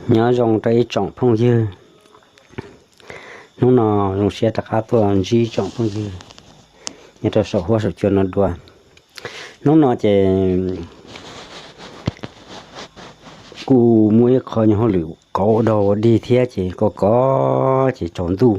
Nyob zoo rau ib tsoom phooj ywg, hnub no zoo siab rov qab tuaj ntsib tsoom phooj ywg nyob rau saum huab saum cua no dua. Hnub no ces kuj muaj ib qho nyuag hauj lwm qauv ua dog ua dig thiab ces koj kov ces tsaus ntuj,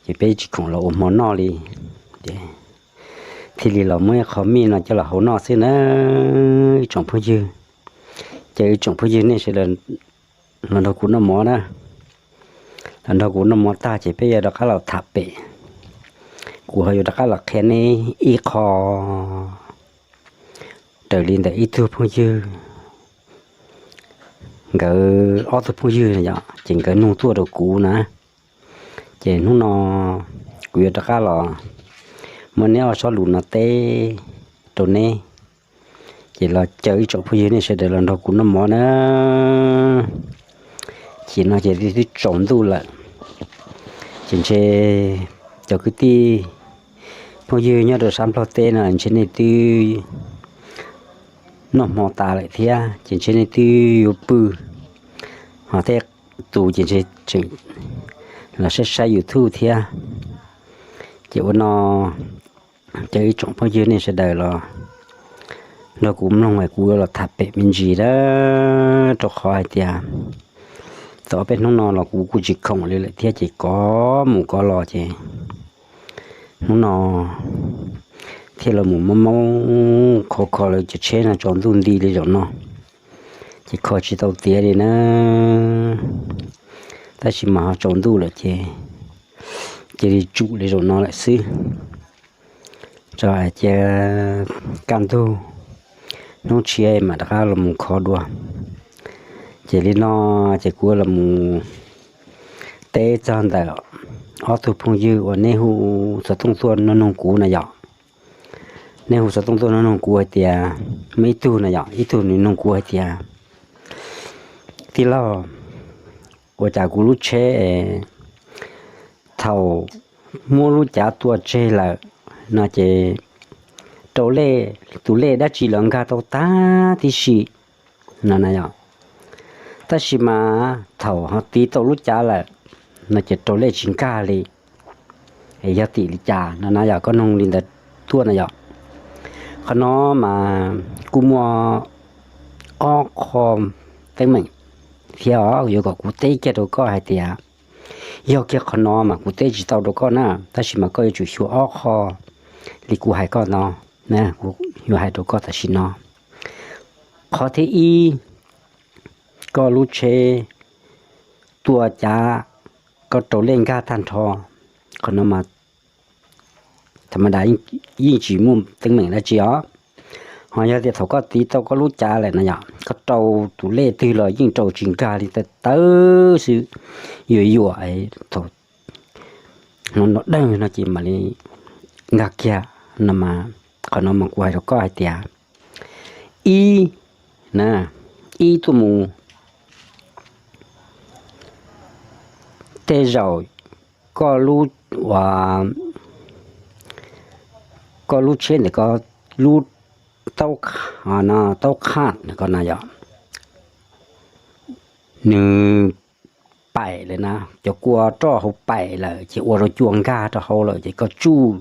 ces peb tsis khoom los ua hmo noj li, thiaj li los muab ib qho mij no coj los hau noj xwb na ib tsoom phooj ywg. Ces ib tsoom phooj ywg nej sawv daws los nrog kuv noj mov na, los nrog kuv noj mov tag ces peb yuav rov qab los tham pem. Kuv ho yuav rov qab los qhia nej ib qho raws li ntawm ib tug phooj ywg, nkawd ob tug phooj ywg yom, ces nkawd nug tuaj rau kuv na. Ces hnub no kuv yuav rov qab los muab neb ob sob lus no teb rau neb. Ces los caw ib tsoom phooj ywg nej sawv daws los nrog kuv noj mov na. Ces no ces twb tsaus ntuj lawm, ces ntshe cov kwv tij phooj ywg nyob rau sab Nplog teb no ntshe nej twb noj hmo tas lawm thiab ces ntshe nej twb yuav pw, ho tej tus ces ntshe tseem los saib saib YouTube thiab. Ces ua no, ces ib tsoom phooj ywg nej sawv daws los nrog kuv mloog es kuv yuav los tham pem me ntsis a, rau qhov hais tias tau ob peb hnub no los kuv kuj tsis khoom li lawm thiab ces kov mus kov los ces hnub no thiaj los mus maub maub kho kho lawv cov tsheb no tsaus ntuj nti li zaum no, ces kho tsis tau tiav li na. Tab sis mas ho tsaus ntuj lawm ces cia li tsum li zaum no lawm xwb, tso cia kaj ntug hnub tshiab mam rov qab los mus kho dua. Ces li no ces kuv los mus teb txog ntawm ob tug phooj ywg uas nej hu xov tooj tuaj nug nug kuv na yom. Nej hu xov tooj tuaj nug nug kuv hais tias, muaj ib tug na yom, ib tug nws nug kuv hais tias, tij laug, ua cas kuv lub tsheb thaum muab lub cav tua tseg lawm no ces rau lej, tus lej dab tsi los nkag tau tag tib si no na yom. Tab sis mas thaum ho tiv tau lub cav lawm no ces rau lej tsis nkag li, es yog tim li cas no na yom, koj nug li ntawd tuaj na yom. Qhov no mas kuj muaj ob qho teeb meem thiab os, yuav kom kuv teb kiag rau koj hais tias, yog kiag qhov no mas kuv teb tsis tau rau koj na, tab sis mas koj yuav tsum xyuas ob qho li kuv hais koj no, kuv yuav hais rau koj tam sim no. Qhov thib ib, koj lub tsheb tua cav, koj rau lej nkag tag nrho, qhov no mas tha ma das yeej tsis muaj teeb meem dab tsi os. Ho yog tias thaum koj tiv tau koj lub cav lawm na yom, koj rau tus lej twg los yeej rau tsis nkag li, tawv tawv xwb, yuam yuam thaum no no dawg no ces mam li nkag kiag no mas, qhov no mas kuv hais rau koj hais tias, ib, na, ib tuaj mus, tej zaum koj lub, koj lub tsheb ntawm ko, lub taub, taub qhaj ntawm ko na yom, nws paim lawm na, cov kua roj hauv paim lawm ces ua rau cua nkag rau hauv lawm ces koj tsuj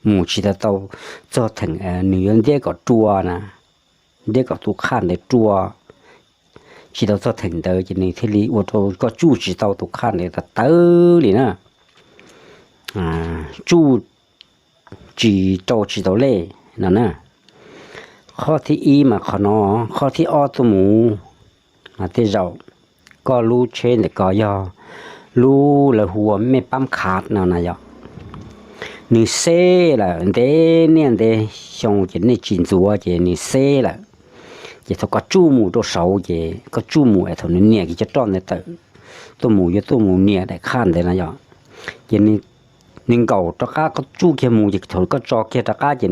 mus tsis tau tau txog theem nws yuav ntiab kom rua na, ntiab kom tus qhaj ntawd rua tsis tau txog theem ntawd ces nws thiaj li ua rau koj tsuj tsis tau tus qhaj ntawd tawv tawv li na. Tsuj tsis rau tsis tau lej no na. Qhov thib ib mas qhov no, qhov thib ob tuaj mus mas tej zaum koj lub tsheb ntawm ko yog lub lawv hu ua mej pab khav no na yom. Nws xeb lawm ntev niaj ntev xyoo ces nej tsis ntxuav ces nws xeb lawm. Ces thaum koj tsuj mus rau saud ces koj tsuj mus es thaum nws nias kiag cov roj ntawd tawm tuaj mus, yuav tuaj mus nias daim qhaj ntawd na yom, ces nws nkaum rov qab koj tsuj kiag mus ces thaum koj tso kiag rov qab ces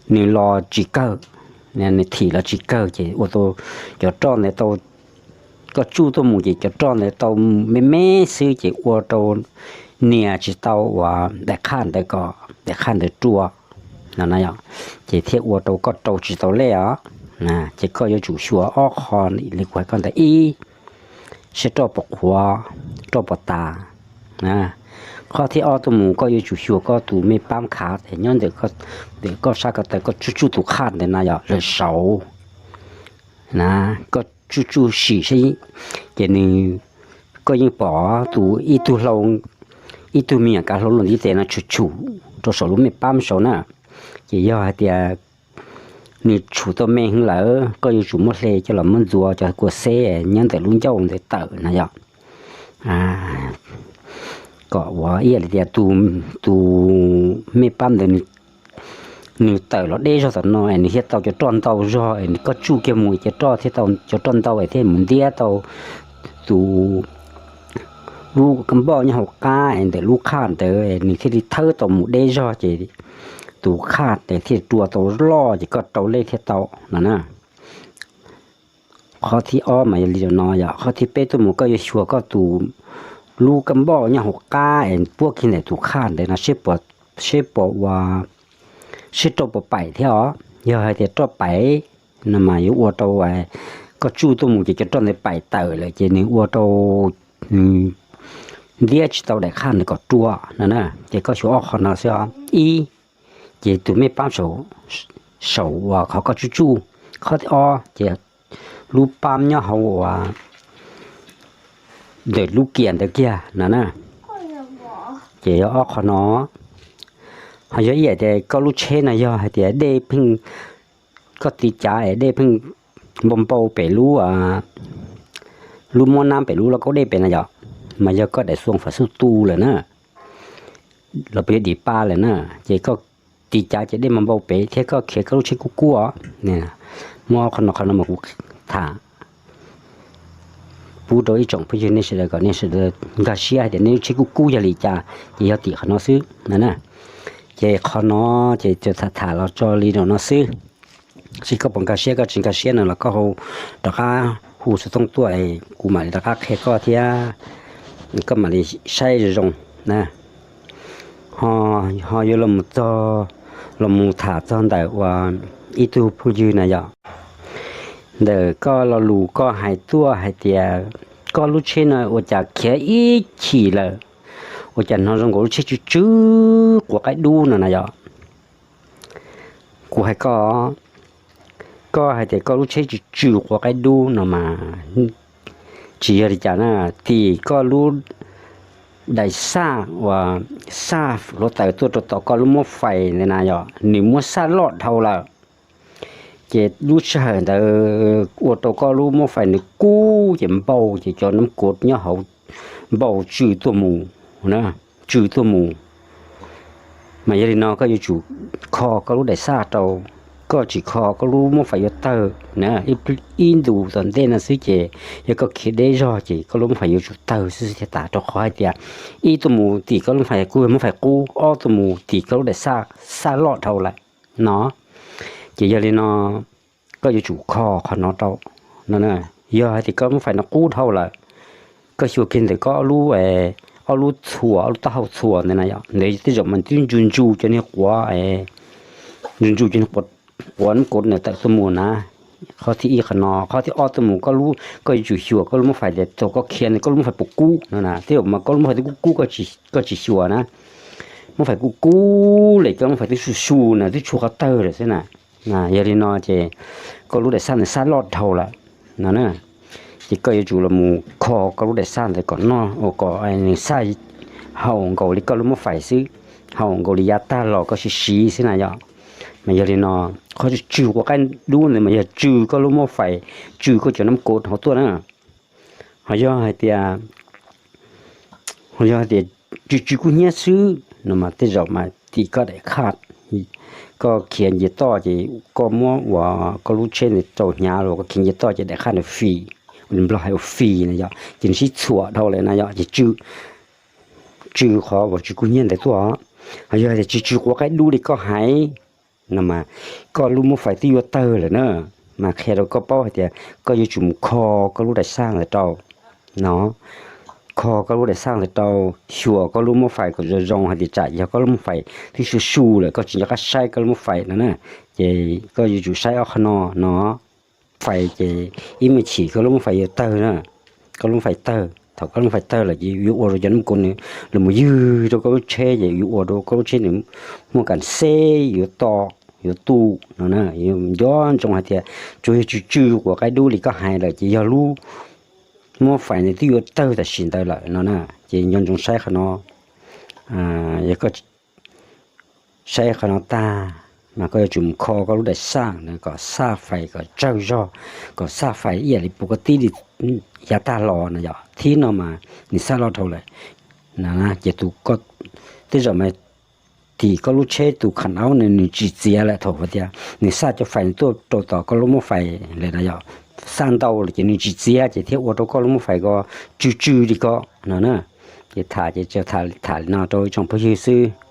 nws los tsis kawg, nws thim los tsis kawg ces ua rau cov roj ntawd tau, koj tsuj tuaj mus ces cov roj ntawd tau me me xwb ces ua rau nias tsis tau uas daim qhaj ntawd ko, daim qhaj ntawd rua no na yom, ces thiaj ua rau koj rau tsis tau lej os. Ces koj yuav tsum xyuas ob qho li kuv hais koj ntawd ib, seb roj puas qhuav, roj puas tas. Qhov thib ob tuaj mus koj yuav tsum xyuas koj tus mej pab khav tes nyob ntawm koj sab ko taw, koj tsuj tsuj tus qhaj ntawd na yog lawm saud na, koj tsuj tsuj sim seb, ces nws, koj yeej pom tus ib tug hlau, ib tug me nyuam kav hlau luaj ntiv tes no tshum tshum rau saum lub mej pab saud na. Ces yog hais tias nws tshum tau me heev lawm koj yuav tsum muab hle coj los muab ntxuav cov kua xeb nyob ntawm lub ncauj ntawd tawm na yom. Kom ua ib yam li tias tus mej pab ntawd nws tawm los deb zog tom no es nws thiaj tau cov roj ntau zog es nws, koj tsuj kiag mus cov roj thiaj tau cov roj ntau es thiaj mus ntiab tau tus lub kab npauj nyob hauv qab es ntawm lub qhaj ntawd nws thiaj li thawb tau mus deb zog ces tus qhaj tes thiaj rua tau loj ces koj rau lej thiaj tau no na. Qhov thib ob mas yog li no yom, qhov thib peb tuaj mus koj yuav xyuas koj tus lub kab npauj nyob hauv qab es puab kiag ntawm tus qhaj ntawd no seb puas, seb puas ua, seb roj puas paim thiab os. Yog hais tias roj paim no mas yuav ua rau koj tsuj tuaj mus ces cov roj ntawd paim tawm lawm ces nws ua rau ntiab tsis tau daim qhaj ntawd kom rua no na. Ces koj xyuas ob qho no xwb os. Ib, ces tus mej pab saum uas qhov koj tsuj tsuj. Qhov thib ob ces lub pab nyob hauv uas ntawm lub kias ntawd kiag no na. Ces yog ob qho no. Ho yog ib yam tias koj lub tsheb no yog hais tias dej pheej, koj tiv cav es dej pheej npau npau pem lub, lub muab nab pem lub lauj kaub dej pem no yom, mas yog koj daim xuam fam xuj tu lawm na, los puas yog dim pa lawm na. Ces koj tiv cav ces dej mas npau pem thiab koj khiav koj lub tsheb kub kub os. Muab qhov no, qhov no mas kuv tham pub rau ib tsoom phooj ywg nej sawv daws kom nej sawv daws nkag siab hais tias nej lub tsheb kub kub yog li cas ces yog tim qhov no xwb na. Ces qhov no ces tham tham los tso li no xwb. Tsis koj puas nkag siab, koj tsis nkag siab no los koj hu, rov qab hu xov tooj tuaj es kuv mam li rov qab qhia koj thiab koj mam li saib zoo zoo na. Ho yuav los mus txog, los mus tham txog ntawm uas ib tug phooj ywg na yom, ntawm koj lo lus koj hais tuaj hais tias koj lub tsheb no ua cas khiav ib chim lawm, ua cas hnov zoo nkaus lub tsheb tsw tsw quav qaib dub no na yom. Kuv hais koj, koj hais tias koj lub tsheb tsw tsw quav qaib dub no mas tsis yog li cas na, tim koj lub daim xaj uas xaj hluav taws tuaj rau tom koj lub mub fais ntawd na yom, nws muab xaj loj dhau lawm. Ces lub sij hawm ntawd ua rau koj lub mub fais nws kub ces npau ces cov nab kuav nyob hauv npau tsw tuaj mus, tsw tuaj mus. Mas yog li no koj yuav tsum kho koj lub daim xaj rau, koj tsis kho koj lub mub fais yuav tawg na. Ib ntus tom ntej no xwb ces yog koj khiav deb zog ces koj lub mub fais yuav tsum tawg xwb xwb thiaj tas, rau qhov hais tias ib tuaj mus tim koj lub mub fais kuj yog mub fais qub, ob tuaj mus tim koj lub daim xaj, xaj loj dhau lawm no. Ces yog li no koj yuav tsum kho qhov no rau no. Yog hais tias koj lub mub fais no kub dhau lawm, koj xyuas kiag ntawm koj ob lub, ob lub txhuas, ob lub taub hau txhuas ntawd na yom, ntawd tej zaum mas twb ntsu ntsu cov niag quav, ntsu ntsu cov niag quav, quav nab kuav ntawd tawm tuaj mus na. Qhov thib ib qhov no, qhov thib ob tuaj mus koj lub, koj yuav tsum xyuas koj lub mub fais tias thaum koj khiav ntawd koj lub mub fais puas kub no na. Tej zaum mas koj lub mub fais twb kub kub, koj tsis xyuas na, mub fais kub kub lawm, koj lub mub fais twb su su na, twb tshua qhov tawg lawm xwb na. Yog li no ces koj lub daim xaj ntawd xaj loj dhau lawm no na. Ces koj yuav tsum los mus kho koj lub daim xaj ntawd kom noj, kom nws xaj haum nkaus li koj lub mub fais xwb, haum nkaus li yav tag los koj siv siv xwb na yom. Mas yog li no, qhov tsw tsw quav qaib dub ntawd mas yog tsw koj lub mub fais, tsw koj cov nab kuav hauv tuaj na. Ho yog hais tias, ho yog hais tias tsw tsw kub hnyiab xwb no mas tej zaum mas tim koj daim khaj, koj khiav nce toj ces koj muab uas koj lub tsheb ntawd rau hnyav los koj khiav nce toj ces daim khaj ntawd fim, Nplog hais ua fim na yom, ces nws sib txhuam dhau lawm na yom, ces tsw, tsw qhov uas tsw kub hnyiab ntawd tuaj. Ho yog tias tsw tsw quav qaib dub li koj hais no mas koj lub mub fais twb yuav tawg lawm na. Mas qhia rau koj paub hais tias koj yuav tsum mus kho koj lub daim xaj ntawd rau no, kho koj lub daim xaj ntawd rau, xyuas koj lub mub fais kom zoo zoo hais tias tsam yog koj lub mub fais twb su su lawm koj tsis nco qab saib koj lub mub fais no na. Ces koj yuav tsum saib ob qho no no, fais ces ib me chim koj lub mub fais yuav tawg na. koj lub fais tawg. Thaum koj lub fais tawg lawm ces yuav ua rau cov num kos nws los mus ywg rau koj lub tsheb, ces yuav ua rau koj lub tsheb nws muaj kas xeb yuav to, yuav tu no na, yuav nco ntsoov hais tias tsuas yog tsw tsw quas qaib dub li koj hais lawm ces yog lub muab fais nws twb yuav tawg tam sim ntawd lawm no na. Ces nco ntsoov saib qhov no, yog koj saib qhov no tag mas koj yuav tsum mus kho koj lub daim xaj kom xaj fais kom tsawg zog, kom xaj fais ib yam li puas koj tib li yav tag los no yom. Thib no mas nws xaj loj dhau lawm, ces tus koj tej zaum mas tim koj lub tsheb tus kham aub nws tsis txiav lawm, thaum tias nws xaj cov fais nws tuaj rau tom koj lub muab fais lawm no yom, xaj ntau lawm ces nws tsis txiav ces thiaj ua rau koj lub muab fais ko tsw tsw li ko no na. Ces tham ces tham li no rau ib tsoom phooj ywg xwb.